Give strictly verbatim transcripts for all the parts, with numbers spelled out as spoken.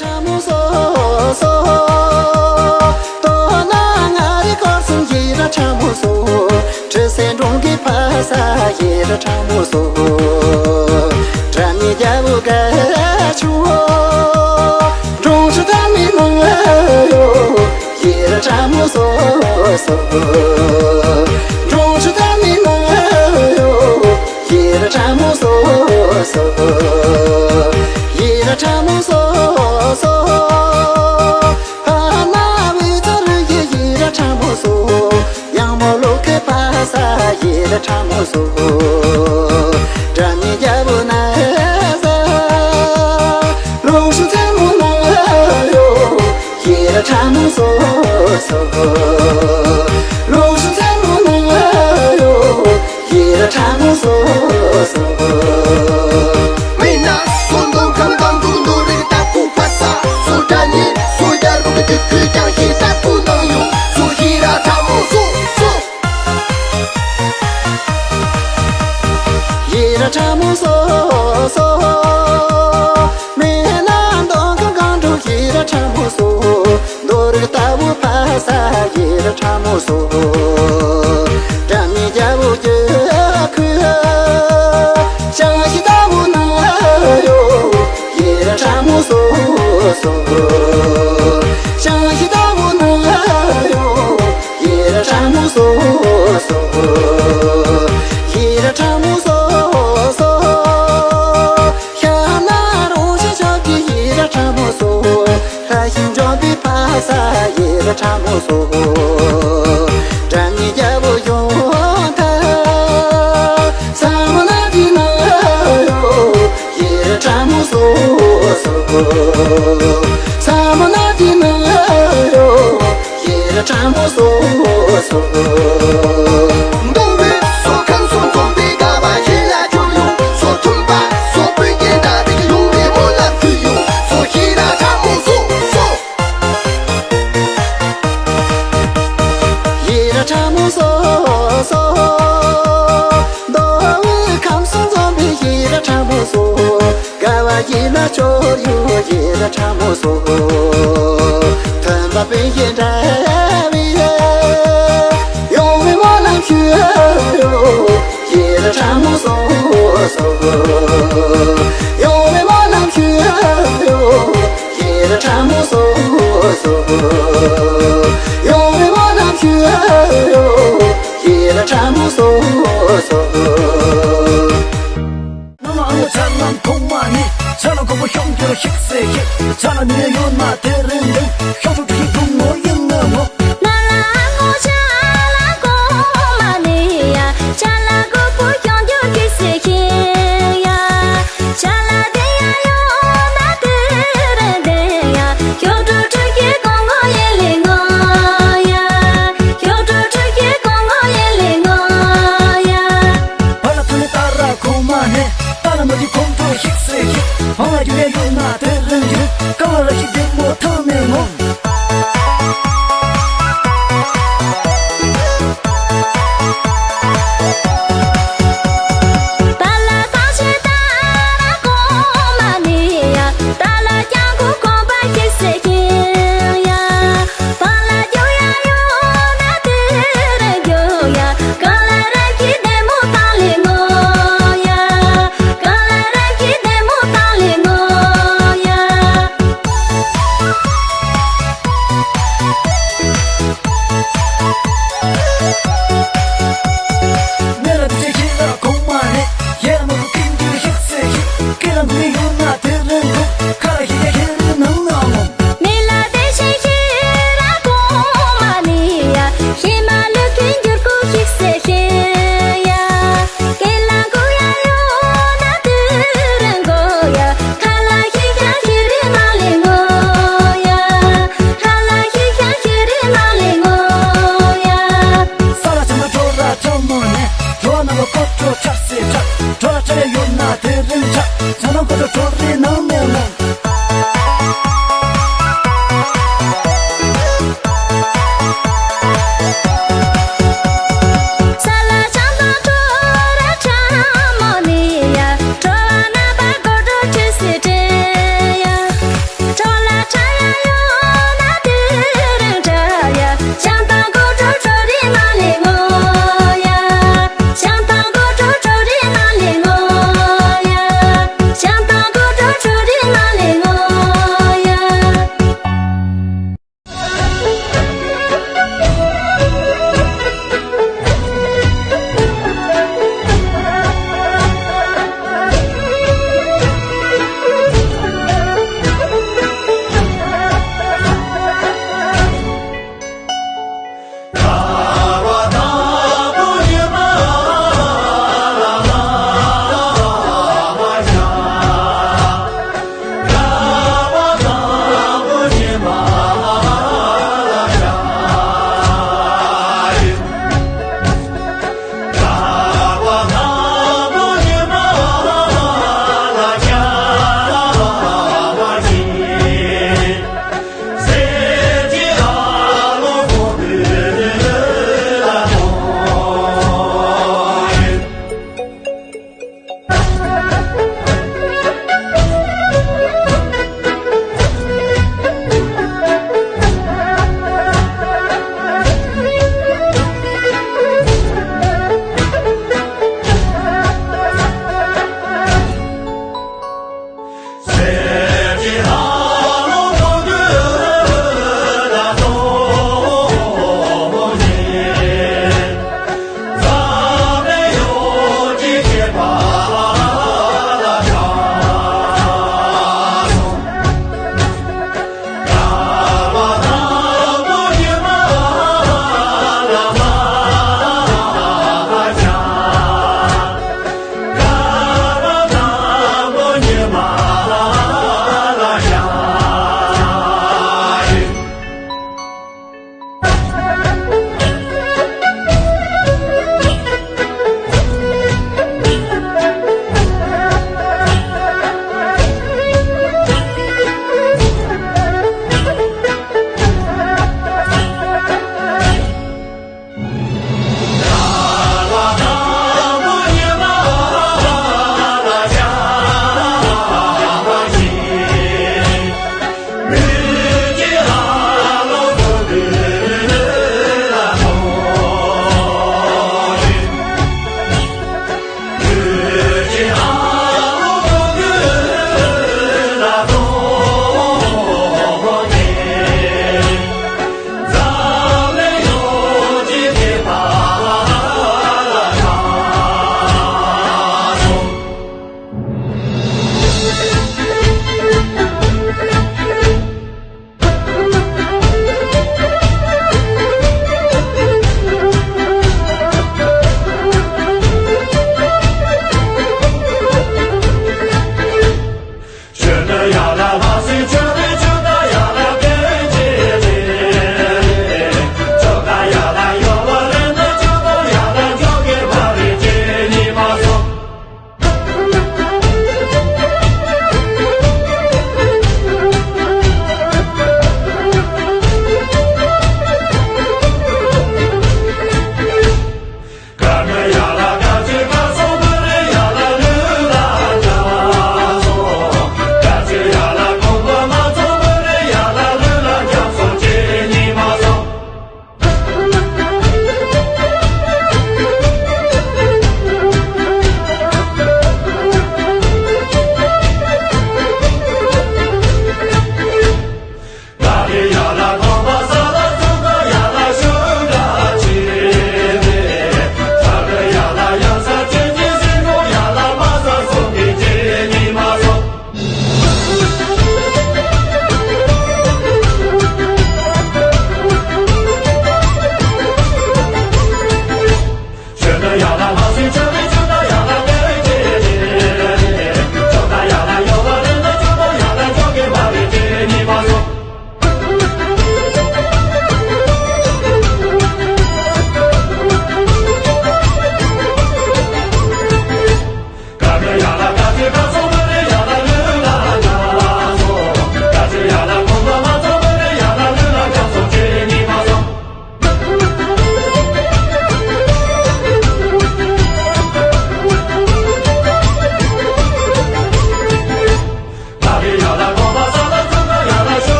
ཁྲ་མོ་སོ་སོ། དོ་ན་ང་རི་སྐོར་སུ་ཡི་ར་ཁྲ་མོ་སོ། ཁྲི་སེ་འབྲོང་གི་ཕ་ས་ཡི་ར་ཁྲ་མོ་སོ། ཁྲ་མི་རྒྱལ་བོ་ག་ཆུ། འབྲོང་ཆུ་ད་མི་ནང་ཡོ། ཡི་ར་ཁྲ་མོ་སོ་སོ། འབྲོང་ཆུ་ད་མི་ནང་ཡོ། ཡི་ར་ཁྲ་མོ་སོ་སོ། ཡི་ར་ཁྲ་མོ་སོ་སོ། ཕ་ན་བི་ཚ་རུ་ཡི་ཡི་ར་ཁྲ་མོ་སོ། ཡང་མོ་ལོ་ཁེ་ཕ་ས་ཡི་ར་ཁྲ་མོ་སོ། དྲ་མི་རྒྱལ་བོ་ན་ས། ལོ་ཤུ་ཚ་མོ་ན་ཡོ། ཡི་ར་ཁྲ་མོ་སོ་སོ། ལོ་ཤུ་ཚ་མོ་ན་ཡོ། ཡི་ར་ཁྲ་མོ་སོ་སོ། མི་ན་སོ་འདོ་ཁམ་གང་འདུག་འདོ་རིག་ད་ཕུ་ཕ་ས་སོ་དྲ་ཉི་སོ་ཡར་བུ་གི་དུས་ཁུལ་ཀྱང་ཤི་ད་ཕུ་ནང་ཡོ། སོ་ཡི་ར་ཁྲ་མོ་སོ་སོ། ཡི་ར་ཁྲ་མོ་སོ་སོ། མེ་ན་མདོ་ཁ་གང་འགྲོ་ཡི་ར་ཁྲ་མོ་སོ། མདོ་རིག་ལྟ་བུ་ཕ་ས་ཡི་ར་ཁྲ་མོ་སོ། དྲ་མི་རྒྱལ་བོ་རྒྱལ་ཁུ། ཞང་ཞི་ལྟ་བུ་ན་ཡོ། ཡི་ར་ཁྲ་མོ་སོ་སོ། ཞང་ཞི་ལྟ་བུ་ན་ཡོ། ཡི་ར་ཁྲ་མོ་སོ་སོ། ཡི་ར་ཁྲ་མོ་སོ་སོ། ཤ་ན་རོ་ཤ་ཤ་གི་ཡི་ར་ཁྲ་མོ་སོ། ལྷ་ཤིང་འཇོམས་པའི་ཕ་ས་ཡི་ར་ཁྲ་མོ་སོ། དྲ་མི་རྒྱལ་བོ་ཡོང་ཐལ། ས་མོ་ན་དི་ན་ཡོ། ཡི་ར་ཁྲ་མོ་སོ་སོ། ས་མོ་ན་དི་ན་ཡོ། ཡི་ར་ཁྲ་མོ་སོ་སོ། མདོ་བའི་སོ་ཁང་སོ་འཛོམས་པའི་དགའ་བ་ཡིད་ལ་འཇུག་ཡོང་། སོ་མཐུན་པ་སོ་བོད་ཀྱི་དགྲ་རིགས་ཡོང་བའི་སྨོན་ལམ་ཕུལ་ཡོང་། སོ་ཡི་ར་ཁྲ་མོ་སོ་སོ། ཡི་ར་ཁྲ་མོ་སོ་སོ། མདོ་དབུས་ཁམས་གསུམ་འཛོམས་པའི་ཡི་ར་ཁྲ་མོ་སོ། དགའ་བ་ཡིད་ལ་སྐྱོར་ཡོད་ཡི་ར་ཁྲ་མོ་སོ། མཐུན་པ་དཔེ་ཡི་འདྲ་བའི་ཡོང་བའི་སྨོན་ལམ་ཞུ་ཡོད་ཡི་ར་ཁྲ་མོ་སོ་སོ། ཡོང་བའི་སྨོན་ལམ་ཞུ་ཡོད། ཡི་ར་ཁྲ་མོ་སོ་སོ། ཡོང་བའི་སྨོན་ལམ་ཞུ་ཡོད། ཡི་ར་ཁྲ་མོ་སོ་སོ། ནང་ལ་ཨ་མ་ཆ་ལམ་གོང་མ་ནི། ཆ་ལ་མགོན་པོ་ཤོང་གྱུར་ཤིག་སེ་ཤིག་ཆ་ལ་ནི་ཡོད་ན་དེ་རིང་རིང་། ཤོང་ཐུབ་ཀྱི་འདུག་ངོ་ཡིན་ན་ངོ་། ན་ལ་ངོ་ཆ་ལ་གོང་མ་ནི་ཡ། ཆ་ལ་མགོན་པོ་ཤོང་གྱུར་ཤིག་སེ་ཤིག་ཡ། ཆ་ལ་དེ་ཡ་ཡོད་ན་དེ་རེད་དེ་ཡ། ཞོགས་དྲོ་ཁྲོད་ཀྱི་སྐོང་ངོ་ཡེ་ལེ་ངོ་ཡ། ཞོགས་དྲོ་ཁྲོད་ཀྱི་སྐོང་ངོ་ཡེ་ལེ་ངོ་ཡ། བ་ལ་ཐུ་ནི་ཏ་ར་གོང་མ་ནི། ཏ་ལ་མ་གི་ཁོང་ཁྲོ་ཤིག་སེ་ཤིག་བང་ལ་རྒྱུ་ཡ་ཡོད་ན་དེ་རིང་རྒྱུ། ཀ་བ་ར་ཤི་བདེ་མོ་ཐང་ནས་ངོ་།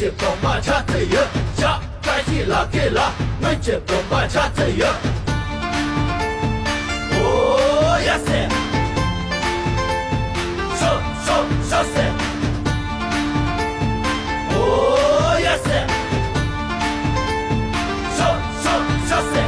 གྱི་བུམ་པ་ཆགས་ཚུལ་ཡོད། ཤ་བཀྲ་ཤིས་ལ་སྐེ་ལ་སྔོན་གྱི་བུམ་པ་ཆགས་ཚུལ་ཡོད། ཨོ་ཡ་སེ། ཤོ་ཤོ་ཤོ་སེ། ཨོ་ཡ་སེ། ཤོ་ཤོ་ཤོ་སེ།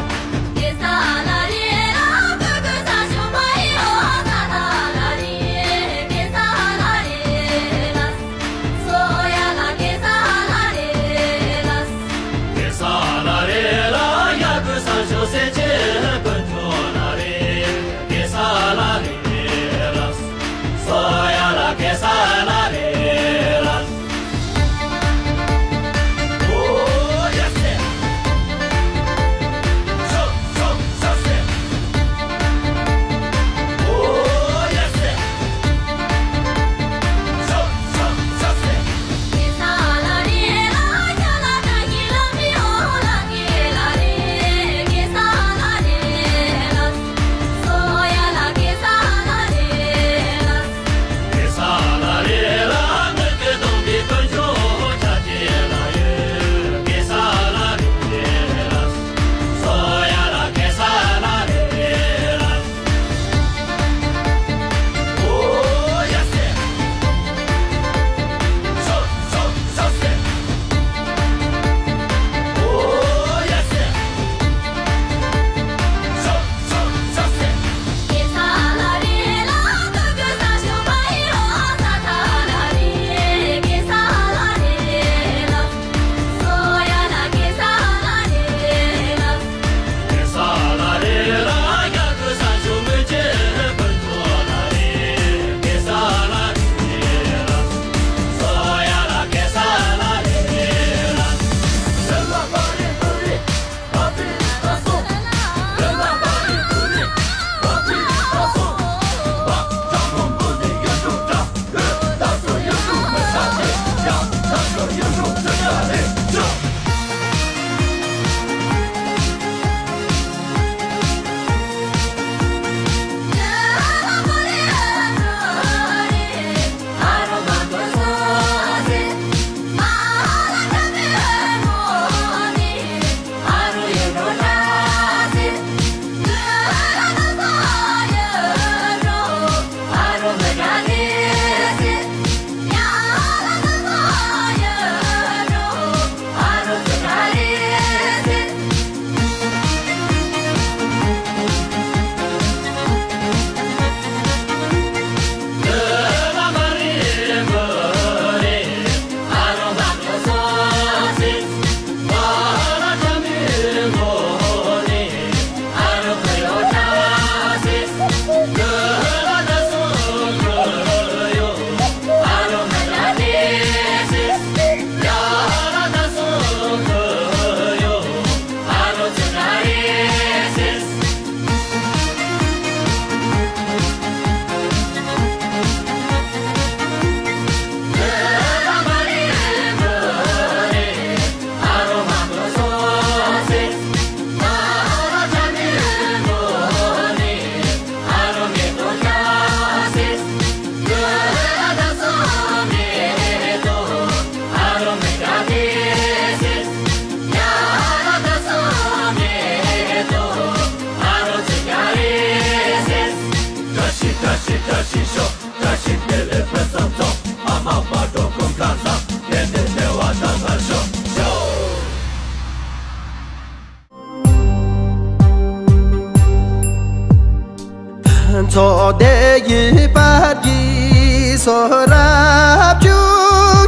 ཚོགས་སྡེ་ཡི་པར་གྱི་སོ་རབ་བཅུ་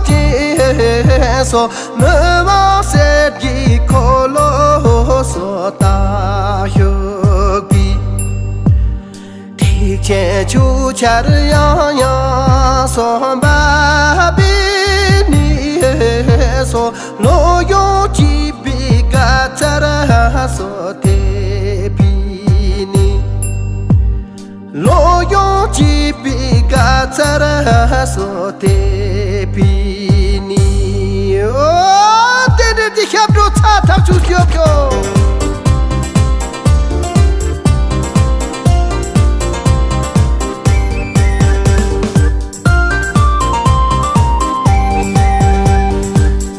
གཅིག་སོ་མི་དམངས་སེར་གྱི་འཁོར་ལོ་སོ་ལྟ་ཞུགས་པའི། ཐེག་ཆེན་ཆོས་ཆར་ཡང་ཡང་གསུངས་པ་པའི་ནི་སོ། ལོ་ཡང་གཅིག་པའི་དགའ་ཚལ་སོ་དེ་ཕི་ནི། ལོ་ཡང་གཅིག་པའི་དགའ་ཚལ་སོ་དེ་ཕི་ནི། ཨོ། དེ་འདྲ་དེ་ཞབས་བྲོ་ཚ་ཐག་ཆོད་ཤོག་ཤོག།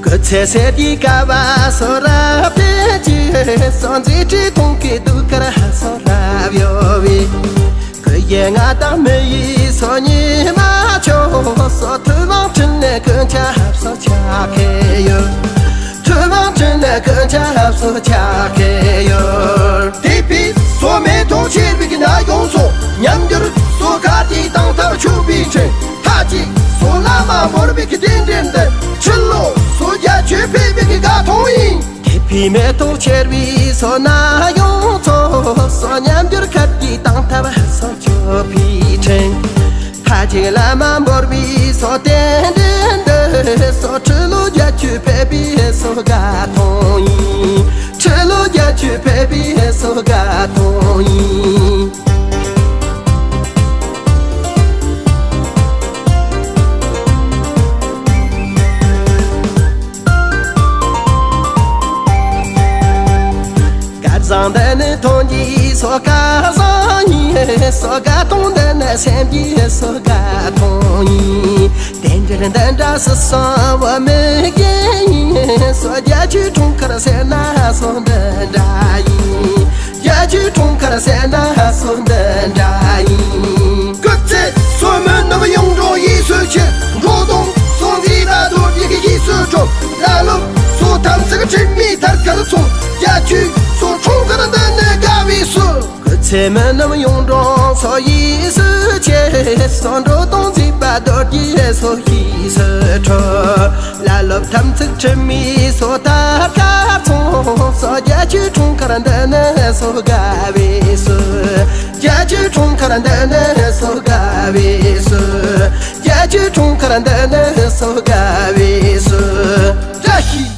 སྐུ་ ཚེ་ཟད་ཀྱི་ཀ་བ་སོ་རབ་དེ་ཅི་སོ་མཛེས་དྲི་མཐོང་གི་དུ་ཁར་སོ་རབ་ཡོ་བི། ཀུ་ཡེ་ང་དང་མི་ཡི་སོ་ཉི་མ་ཆོ་སོ་ཐུ་མང་ཁྲིན་ནེ་ཀུན་ཆ་ཧབ་སོ་ཆ་ཁེ་ཡོ། ཐུ་མང་ཁྲིན་ནེ་ཀུན་ཆ་ཧབ་སོ་ཆ་ཁེ་ཡོ། དེ་ཕི་སོ་མེ་ཏོག་ཆེར་བི་གི་ན་ཡོང་སོ་ཉམས་འགྱུར་སོ་ཁ་དེ་དང་ཐར་ཆུ་བི་ཁྲེ། ཐ་ཅི་སོ་ལ་མ་བོར་བི་གི་དེ་འདྲེན་དེ་ཕྱི་ལོ་སོ་རྒྱ་ཆུ་ཕེ་བི་གི་ག་ཐོང་ཡིན། ཁེ་ཕི་མེ་ཏོག་ཆེར་བི་སོ་ན་ཡོང་ཚོ་སོ་ཉམས་འགྱུར་ཁབ་ཀྱི་དང་ཐབ་སོ་ཆོ་ཕི་ཕྲེང་ཁ་ཅིག་ལ་མ་འབོར་བི་སོ་ཏན་ཏན་འདི་སོ་ཁྲི་ལོ་རྒྱ་ཆུ་ཕེ་བི་སོ་ག་ཐོང་ཡིན། ཁྲི་ལོ་རྒྱ་ཆུ་ཕེ་བི་སོ་ག་ཐོང་ཡིན། སྐལ་བཟང་འདི་ནི་ཐོང་གི་སོ་སྐལ་བཟང་ཡིན། སོ་ག་ཐོང་འདི་ནི་སེམས་ཀྱི་སོ་ག་ཐོང་ཡིན། དེ་འདྲ་འདི་འདྲ་སི་སོ་བ་མི་རྒན་ཡིན། སོ་རྒྱ་ཆུ་འཁྲུངས་ཁར་སེ་ན་སོ་འདི་འདྲ་ཡིན། རྒྱ་ཆུ་འཁྲུངས་ཁར་སེ་ན་སོ་འདི་འདྲ་ཡིན། སྐུ་ཚེ་སོ་མི་ནུབ་ཡོངས་འགྲོ་ཡིད་སུ་ཆེ། འགྲོ་དོང་སོ་འཛི་ད་རྡོ་རྗེ་གི་ཡིད་སུ་འཕྲོ། ལ་ལུག་སོ་ཐམས་ཅད་ཁྲིད་མི་ཐར་ཁར་སོང་། རྒྱ་ཆུ་སོ་འཁྲུངས་ཁར་འདི་ནི་དགའ་བའི་སུ། སྐུ་ཚེ་མི་ནུབ་ཡོངས་འགྲོ་སོ་ཡིད་སུ་ཆེ། སོ་འགྲོ་དོང་འཛི་པ་རྡོ་རྗེ་སོ་ཡིད་སུ་འཕྲོ། ལ་ལོབ་ཐམས་ཅད་ཁྲིད་མི་སོ་ཐར་ཁར་སོང་། སོ་རྒྱ་ཆུ་འཁྲུངས་ཁར་འདི་ནི་སོ་དགའ་བའི་སུ། རྒྱ་ཆུ་འཁྲུངས་ཁར་འདི་ནི་སོ་དགའ་བའི་སུ། རྒྱ་ཆུ་འཁྲུངས་ཁར་འདི་ནི་སོ་དགའ་བའི་སུ། བཀྲ་ཤིས།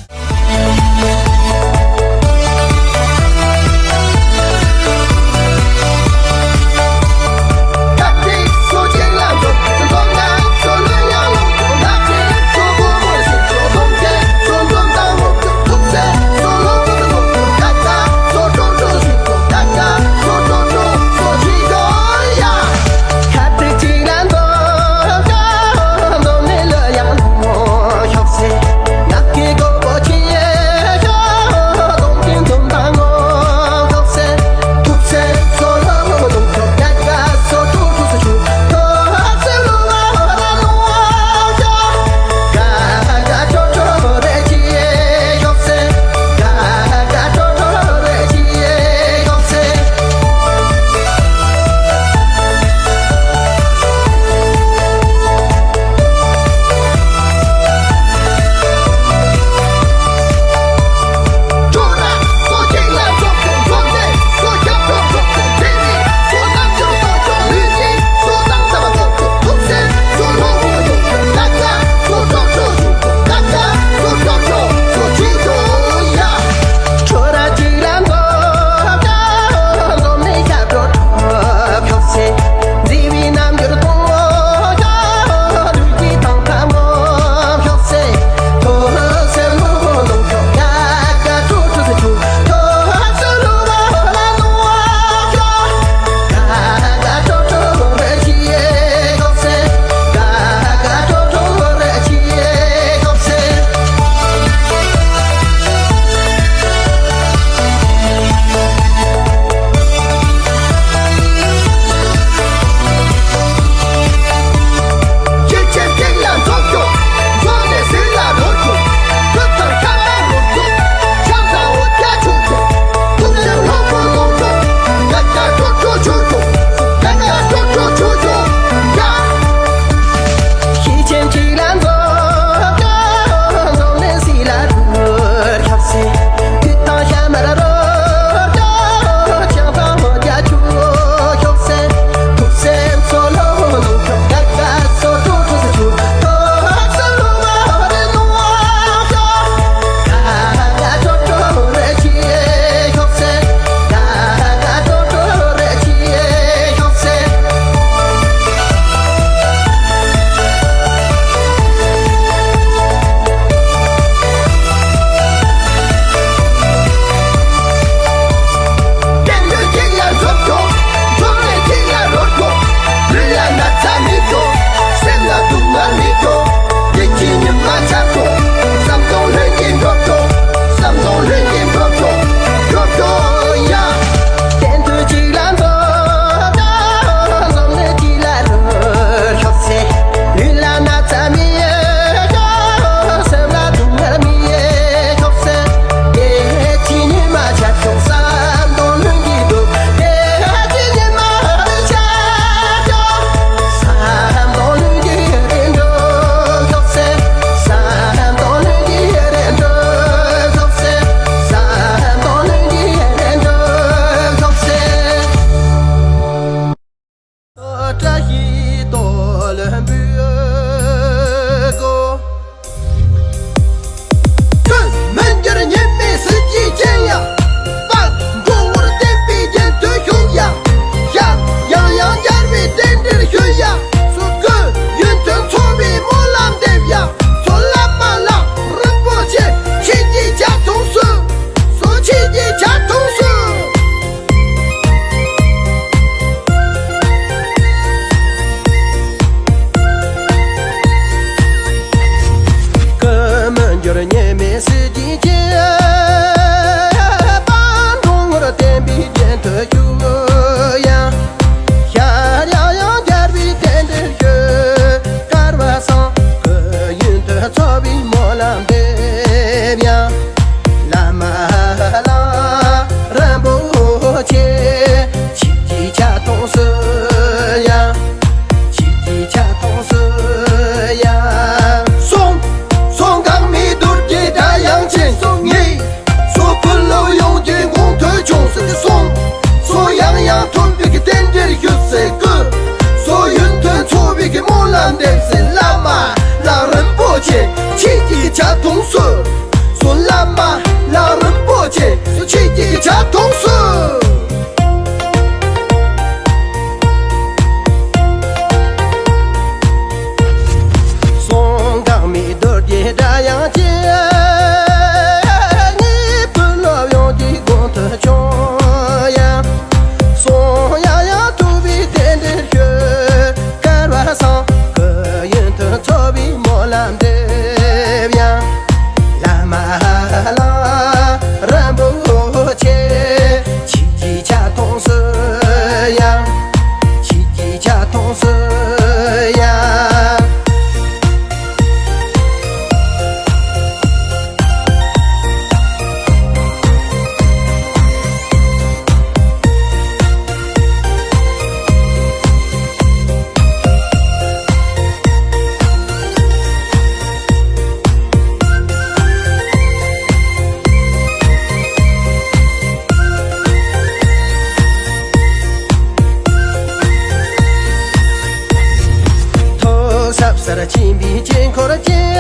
ཆེན་པོའི་དཀྱིལ་འཁོར་ཅན།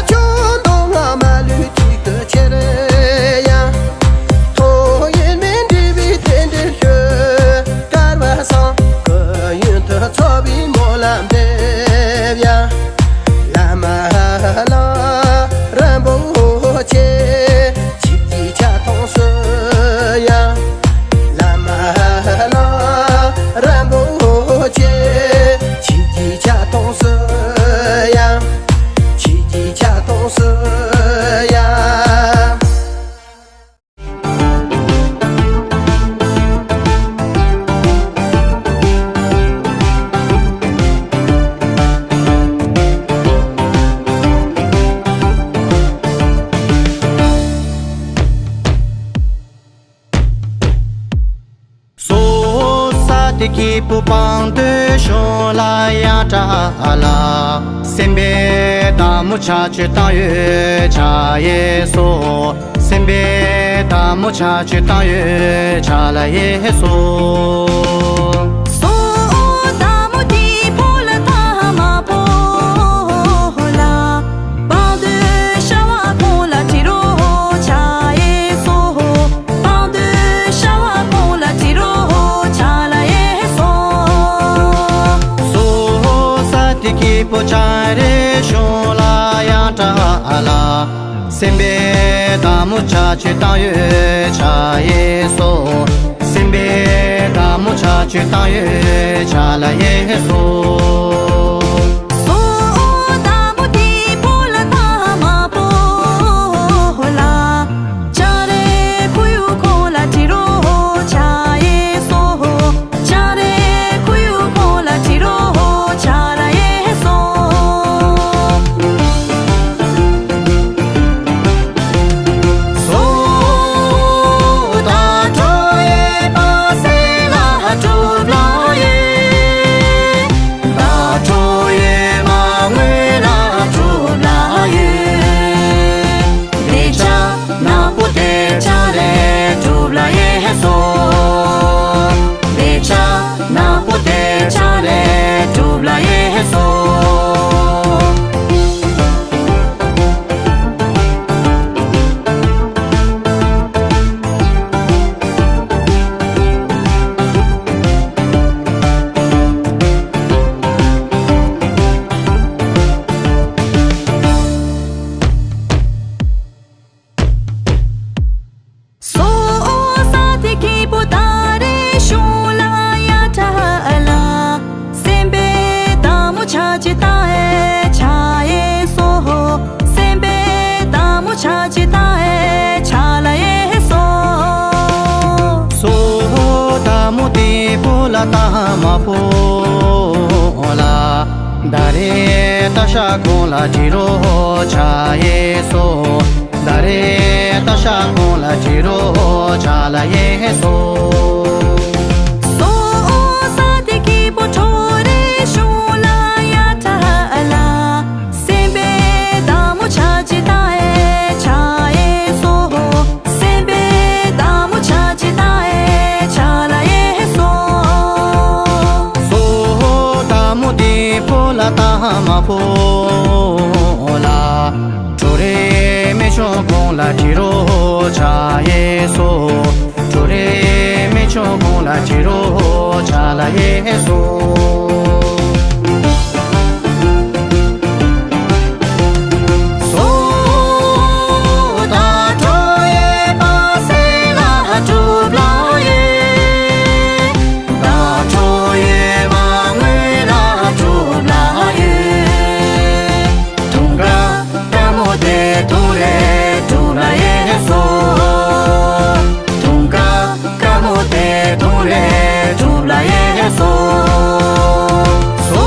ཆོས་མདོ་སྔགས་མ་ལུས་གཅིག་ཏུ་ཁྱེར་ཡང་། ཐོག་ཡེ་མེད་འབྲས་བུའི་རྟེན་འབྲེལ་ཞུ། དཀར་བ་བསང་གི་ཡོན་དུ་ཚོགས་པའི་སྨོན་ལམ་འདེབས་ཡང་། བླ་མ་ལ་རིན་པོ་ཆེ། ཁྱེད་ཀྱི་ཕྱག་མཐོང་སུ་ཡང་། བླ་མ་ལ་རིན་པོ་ཆེ། ཁྱེད་ཀྱི་ཕྱག་མཐོང་སུ་ཡང་། ཁྱེད་ཀྱི་ཕྱག་མཐོང་སུ་ཡང་། སོ་ས་དེ་སྐྱེས་བུ་དཔང་འདོད་གཞུང་ལ་ཡང་དྲག་ལ། སེམས་པའི་བདག་མོ་ཆ་ཆུ་བཏང་ཡོད་ཆ་ཡེ་སོ། སེམས་པའི་བདག་མོ་ཆ་ཆུ་བཏང་ཡོད་ཆ་ལ་ཡེ་སོ། སོ་བདག་མོ་དེ་ཕོ་ལ་ཐ་མ་ཕོ་ལ། དཔང་འདོད་ཤ་བ་ཁོང་ལ་དྲི་རོ་ཆ་ཡེ་སོ། དཔང་འདོད་ཤ་བ་ཁོང་ལ་དྲི་རོ་ཆ་ལ་ཡེ་སོ། སོ་ས་དེ་སྐྱེས་བུ་ཆ་རེ་གཞུང་ལ་ཡང་དྲག་ལ། སེམས་པའི་བདག་མོ་ཆ་ཆུ་བཏང་ཡོད་ཆ་ཡེ་སོ། སེམས་པའི་བདག་མོ་ཆ་ཆུ་བཏང་ཡོད་ཆ་ལ་ཡེ་སོ། སོ་བདག་མོ་དེ་ཕོ་ལ་ཐ་མ་ཕོ་ལ། ཅང་རེ་ཁུ་ཡུ་ཁོང་ལ་དྲི་རོ་ཆ་ཡེ་སོ། ཅང་རེ་ཁུ་ཡུ་ཁོང་ལ་དྲི་རོ་ཆ་ལ་ཡེ་སོ། སོ་ད་ཁྲོ་ཡེ་པ་སེ་ལ་གྲུབ་ལ་ཡེ། ད་ཁྲོ་ཡེ་མ་ངུ་ལ་གྲུབ་ལ་ཡེ། དེ་ཆ་ནག་པོ་དེ་ཆ་ལས་གྲུབ་ལ་ཡེ་སོ། དེ་ཆ་ནག་པོ་དེ་ཆ་ལས་གྲུབ་ལ་ཡེ་སོ། སོ་ས་དེ་སྐྱེས་བུ་ད་རེ་གཞུང་ལ་ཡ་བྲལ་ལ། སེམས་པའི་བདག་མོ་ཆ་ཅི་ལྟ་ཨེ་ཆ་ཨེ་སོ། སེམས་པའི་བདག་མོ་ཆ་ཅི་ལྟ་ཨེ་ཆ་ལ་ཨེ་སོ། སོ་བདག་མོ་དེ་ཕོ་ལ་ཐ་མ་ཕོ་ལ། ད་རེ་ད་ཤ་ཁོང་ལ་དྲི་རོ་ཆ་ཨེ་སོ། ད་རེ་ད་ཤ་ཁོང་ལ་དྲི་རོ་ཆ་ལ་ཡེ་སོ། སོ་ས་དེ་སྐྱེས་བུ་ཁྲོ་རེ་གཞུང་ལ་ཡ་བྲལ་ལ། སེམས་པའི་བདག་མོ་ཆ་ཅི་ལྟ་ཨེ་ཆ་ཨེ་སོ། སེམས་པའི་བདག་མོ་ཆ་ཅི་ལྟ་ཨེ་ཆ་ལ་ཡེ་སོ། སོ་བདག་མོ་དེ་ཕོ་ལ་ཐ་མ་ཕོ་ལ། ཁྲོ་རེ་མི་ཆོག་ཁོང་ལ་དྲི་རོ་ཆ་ཡེ་སོ། ཁྲོ་རེ་མི་ཆོག་ཁོང་ལ་དྲི་རོ་ཆ་ལ་ཡེ་སོ། སོ་ད་ཁྲོ་ཡེ་པ་སེ་ལ་གྲུབ་ལ་ཡེ། ད་ཁྲོ་ཡེ་མ་ངུ་ལ་གྲུབ་ལ་ཡེ། དུང་དཀར་དཀར་མོ་དེ་དུང་ལས་གྲུབ་ལ་ཡེ་སོ། དུང་དཀར་དཀར་མོ་དེ་དུང་ལས་གྲུབ་ལ་ཡེ་སོ། སོ་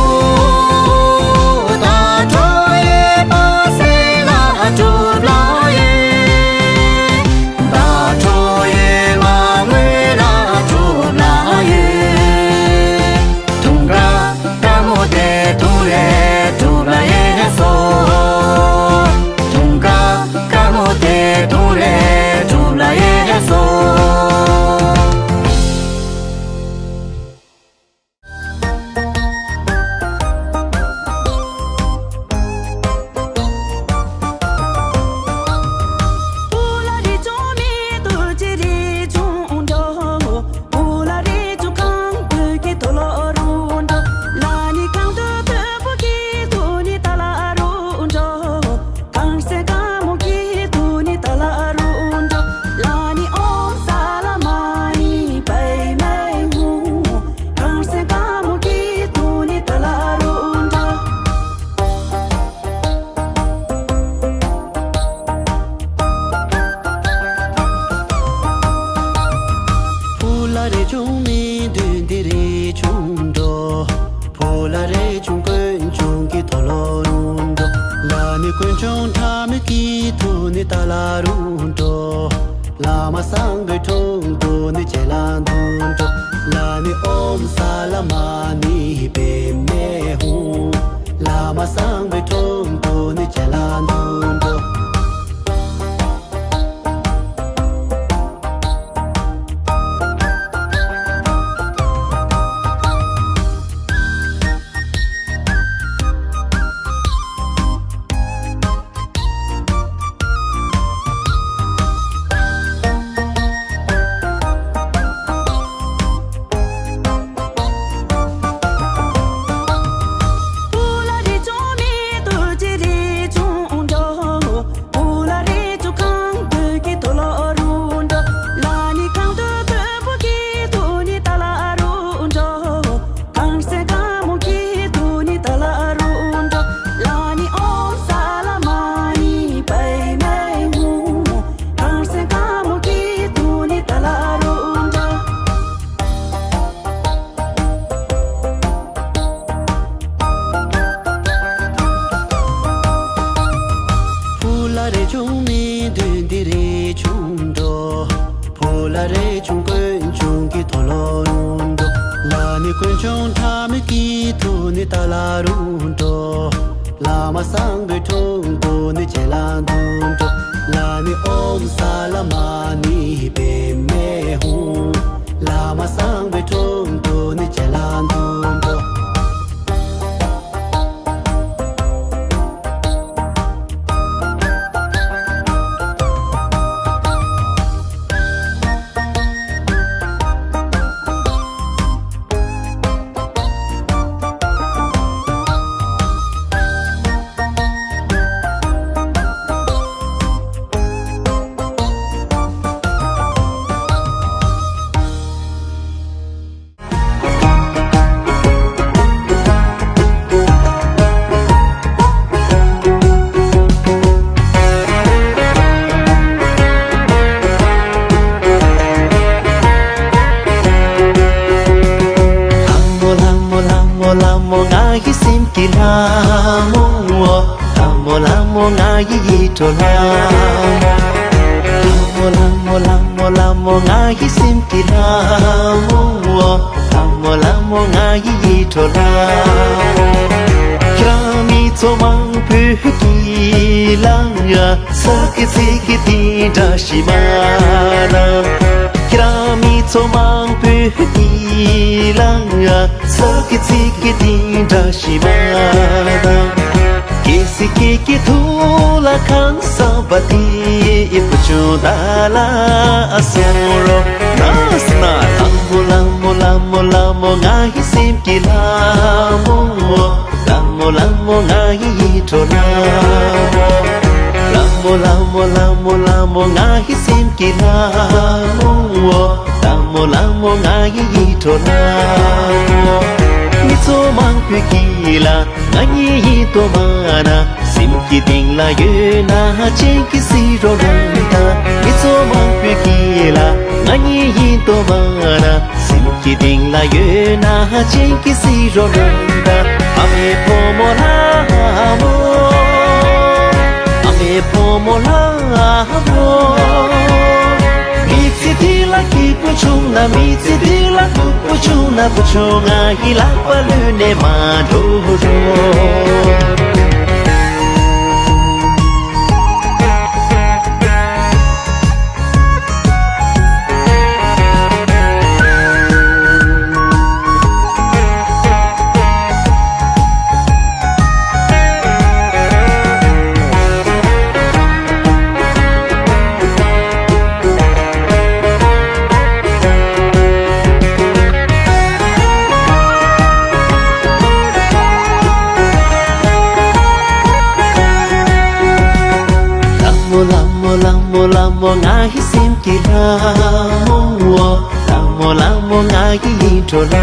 ད་ཁྲོ་ཡེ་པ་སེ་ལ་གྲུབ་ལ་ཡེ། ད་ཁྲོ་ཡེ་མ་ངུ་ལ་གྲུབ་ལ་ཡེ། དུང་དཀར་དཀར་མོ་དེ་དུང་ལས་གྲུབ་ལ་ཡེ་སོ། དུང་དཀར་དཀར་མོ་དེ་དུང་ལས་གྲུབ་ལ་ཡེ་སོ། མི་འདུན་འདི་རེ་ཆུང་འགྲོ། ཕུ་ལ་རེ་ཆུང་ཀུན་ཆུང་གི་ཐོ་ལོ་རུང་འགྲོ། ལ་ནི་ཀུན་ཆུང་ཁྲ་མི་གི་ཐུ་ནི་ཏ་ལ་རུང་འགྲོ། བླ་མ་སངས་པའི་འཁྲུངས་འགྲོ་ནི་ཅེ་ལ་འདུན་འགྲོ། ལ་ནི་ཨོམ་ས་ལ་མ་ནི་པེ་མེ་ཧུ། བླ་མ་སངས་པའི་འཁྲུངས་འགྲོ་ནི་ཅེ་ལ་འདུན་འགྲོ། ཕུ་ལ་རེ་ཆུང་མི་འདུན་འདི་རེ་ཆུང་འགྲོ། ཕུ་ལ་རེ་ཆུང་ཀུན་ཆུང་གི་ཐོ་ལོ་རུང་འགྲོ། ལ་ནི་ཀུན་ཆུང་ཁྲ་མི་གི་ཐུ་ནི་ཏ་ལ་རུང་འགྲོ། བླ་མ་སངས་པའི་འཁྲུངས་འགྲོ་ནི་ཅེ་ལ་འདུན་འགྲོ། ལ་ནི་ཨོམ་ས་ལ་མ་ནི་པེ་མེ་ཧུ། བླ་མ་སངས་པའི་འཁྲུངས་འགྲོ་ནི་ཅེ་ལ་འདུན་འགྲོ། ལྷ་མོ་ལྷ་མོ་ལྷ་མོ་ང་ཡི་སེམས་ཀྱི་ལྷ་མོ། ལྷ་མོ་ལྷ་མོ་ང་ཡི་ཡིད་འཕྲོག་ལྷ་མོ། ལྷ་མོ་ལྷ་མོ་ལྷ་མོ་ལྷ་མོ་ང་ཡི་སེམས་ཀྱི་ལྷ་མོ། ལྷ་མོ་ལྷ་མོ་ང་ཡི་ཡིད་འཕྲོག་ལྷ་མོ། ཁྱེད་རང་མི་ཚོ་མང་པོས་ཀྱི་ལང་ཡ་ས་ཀི་ཚི་ཀི་ཏི་འདྲ་ཞིག་མ་ན། ཁྱེད་རང་མི་ཚོ་མང་པོས་ཀྱི་ལང་ཡ་ས་ཀི་ཚི་ཀི་ཏི་འདྲ་ཞིག་མ་ན། ཀེ་སི་ཀེ་ཀེ་ཐུ་ལ་ཁང་ས་བ་ཏི་ཨི་པུ་ཆུ་ད་ལ་ཨ་སུ་རོ། ན་སི་ན་ལ་མོ་ལ་མོ་ལ་མོ་ལ་མོ་ང་ཡི་སེམས་ཀྱི་ལ་མོ། ལ་མོ་ལ་མོ་ང་ཡི་ཡིད་འཕྲོག་ལ་མོ། ལ་མོ་ལ་མོ་ལ་མོ་ལ་མོ་ང་ཡི་སེམས་ཀྱི་ལ་མོ། ལ་མོ་ལ་མོ་ང་ཡི་ཡིད་འཕྲོག་ལ་མོ། མི་ཚོ་མང་པོས་ཀྱི་ལ་ང་ཉིད་ཡིན་དོ་མ་ན། སེམས་ཀྱི་གཏིང་ལ་ཡོད་ན་ཅན་གྱི་སི་རོ་རང་ད། མི་ཚོ་མང་པོས་ཀྱི་ལ་ང་ཉིད་ཡིན་དོ་མ་ན། སེམས་ཀྱི་གཏིང་ལ་ཡོད་ན་ཅན་གྱི་སི་རོ་རང་ད། ཨ་མའི་ཕོ་མོ་ལ་མོ། ཨ་མའི་ཕོ་མོ་ལ་མོ། མི་ཚེ་འདི་ལ་སྐྱིད་པོ་བྱུང་ན། མི་ཚེ་འདི་ལ་སྡུག་པོ་བྱུང་ན། བུ་ཆུང་ང་ཡི་ལག་པ་ལུས་ནས་མ་འགྲོ་རོགས། ལ་མོ་ལ་མོ་ལ་མོ་ལ་མོ་ང་ཡི་སེམས་ཀྱི་ལ་མོ། ལ་མོ་ལ་མོ་ང་ཡི་ཡིད་འཕྲོག་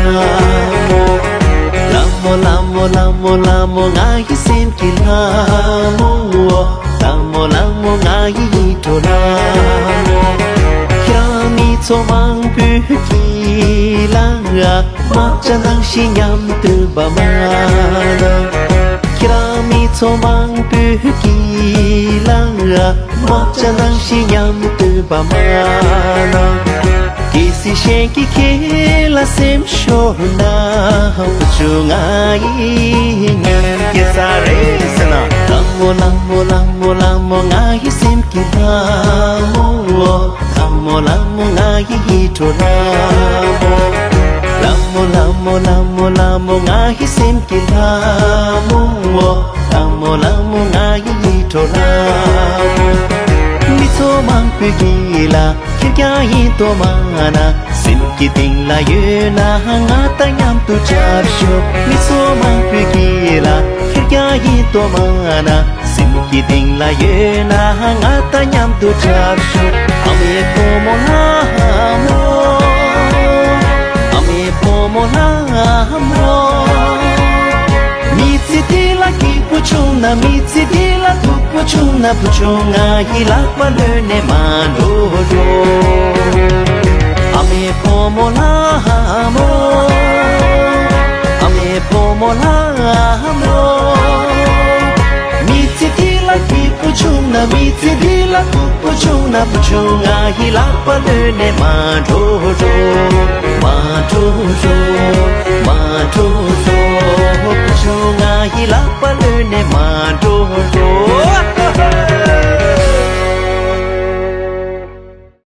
ལ་མོ། ལ་མོ་ལ་མོ་ལ་མོ་ལ་མོ་ང་ཡི་སེམས་ཀྱི་ལ་མོ། ལ་མོ་ལ་མོ་ང་ཡི་ཡིད་འཕྲོག་ལ་མོ། ཁྱེད་རང་མི་ ཚོགས་མང་པོས་ཀྱིས་ལ་དམག་བྱ་ནང་བཞིན་མཉམ་དུ་བབས་མ་ན། ཁྱེད་རང་མི་ཚོགས་མང་པོས་ཀྱིས་ལ་དམག་བྱ་ནང་བཞིན་མཉམ་དུ་བབས་མ་ན། གལ་སྲིད་གཞན་གྱིས་ཁྱེད་ལ་སེམས་ཤོར་ན་བུ་ཆུང་ང་ཡིས་ཉན་གྱི་ས་རེད་ཟེར་ན། ལ་མོ་ལ་མོ་ལ་མོ་ལ་མོ་ང་ཡི་སེམས་ཀྱི་ལ་མོ། ལ་མོ་ལ་མོ་ང་ཡི་ཡིད་འཕྲོག་ལ་མོ། ལ་མོ་ལ་མོ་ལ་མོ་ལ་མོ་ང་ཡི་སེམས་ཀྱི་ལ་མོ། ལ་མོ་ལ་མོ་ང་ཡི་ཡིད་འཕྲོག་ལ་མོ། མི་ཚོགས་མང་པོས་ཀྱིས་ལ་ཁེར་རྐྱང་ཡིན་དོ་མ་ན། སེམས་ཀྱི་གཏིང་ལ་ཡོད་ན་ང་དང་མཉམ་དུ་ཆབ་ཤོག་མི་ཚོགས་མང་པོས་ཀྱིས་ལ་ཁེར་རྐྱང་ཡིན་དོ་མ་ན། སེམས་ཀྱི་གཏིང་ལ་ཡོད་ན་ང་དང་མཉམ་དུ་ཆབ་ཤོག་ཨ་མའི་བུ་མོ་ལ་མོ། ཨ་མའི་བུ་མོ་ལ་མོ། མི་ཚེ་འདི་ལ་སྐྱིད་པོ་བྱུང་ན། མི་ཚེ་འདི་ལ་སྡུག་པོ་བྱུང་ན། བུ་ཆུང་ང་ཡི་ལག་པ་ལོན་ནས་མ་འགྲོ་རོགས། ཨ་མའི་བུ་མོ་ལ་མོ། ཨ་མའི་བུ་མོ་ལ་མོ། མི་ཚེ་འདི་ལ་སྐྱིད་པོ་བྱུང་ན། མི་ཚེ་འདི་ལ་སྡུག་པོ་བྱུང་ན། བུ་ཆུང་ང་ཡི་ལག་པ་ལོན་ནས་མ་འགྲོ་རོགས། མ་འགྲོ་རོགས། མ་འགྲོ་རོགས། བུ་ཆུང་ང་ཡི་ལག་པ་ལོན་ནས་མ་འགྲོ་རོགས།